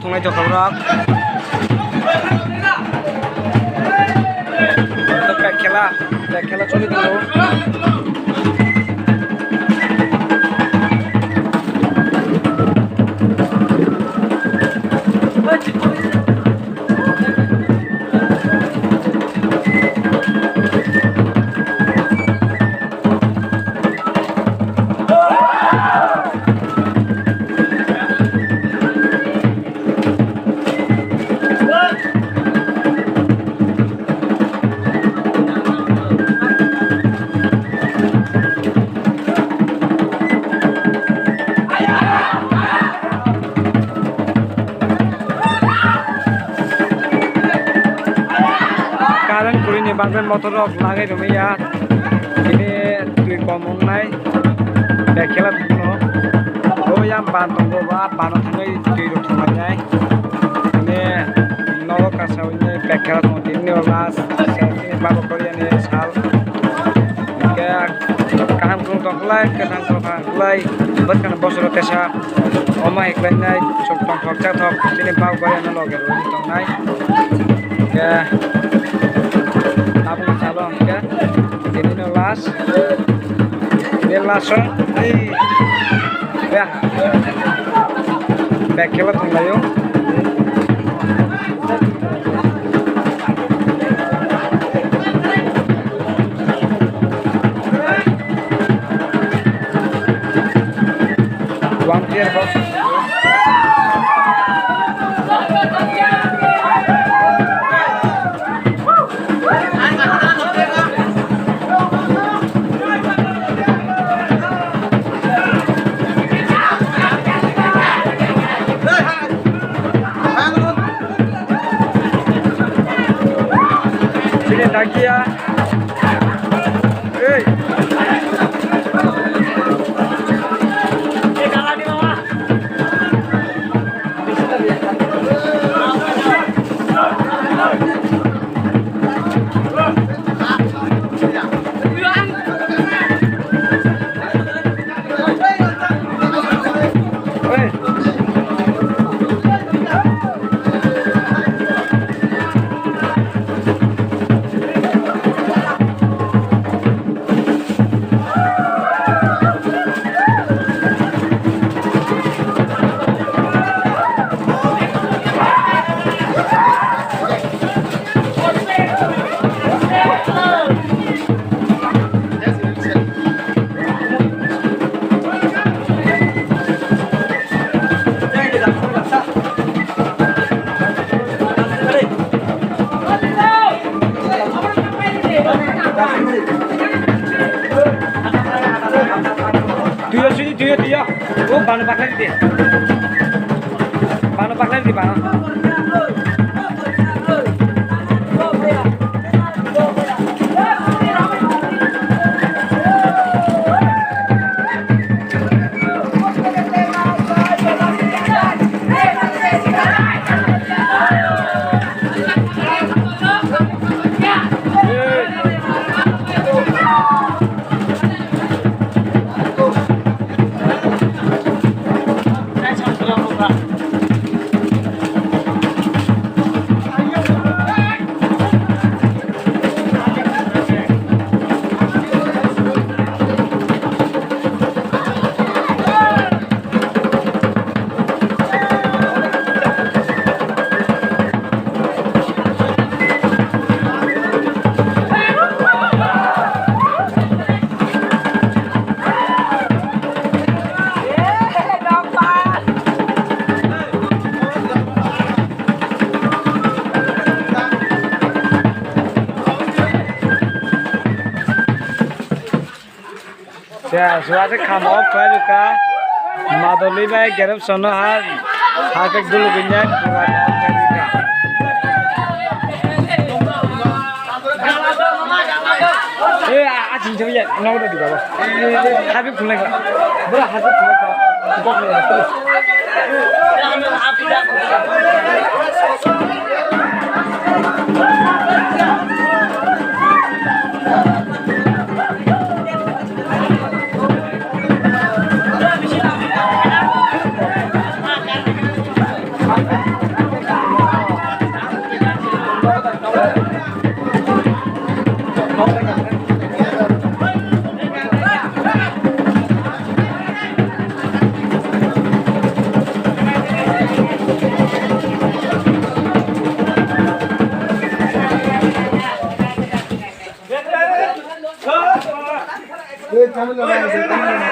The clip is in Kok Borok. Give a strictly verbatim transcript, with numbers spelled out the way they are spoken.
Thunglai tongkha borok. Bek khela, bek khela choli tongo. Current kwrwini bagwi motor rok lagwi rwmaya. Tini twi kom wngnai. Bek khela thangno. O yang ban tongo, ba bano thangwi twi rok thanglainai. Tini nogo kasawi bek khela tongo. Tini last, tini babo Korea ni sal. Hingke kaham khulum tongkhlai, kwthang tongkhlai, bwskang bosoro tesa. Omo hai khlainai, sok tongthok chathok, chini babo Korea no loge rwui tongnai. Hingke tabukni salo hingke tini no last. Be last o, ei, be, bek khela thanglaio. One player box. Sini dakia. Ei. Tuyo sini, tuyo, tuyo. Oh, bano pakai di. Bano pakai di, bano. Ya, suara kamu apa juga? Madoli bai gerem sono ha, ha ke dulu binyak, suara apa juga? Eh, a, a, ching ching ya, no, udah juga, Bang. Habib Fulek, Bro, Habib Fulek, Bro, terus. Family rok, family rok.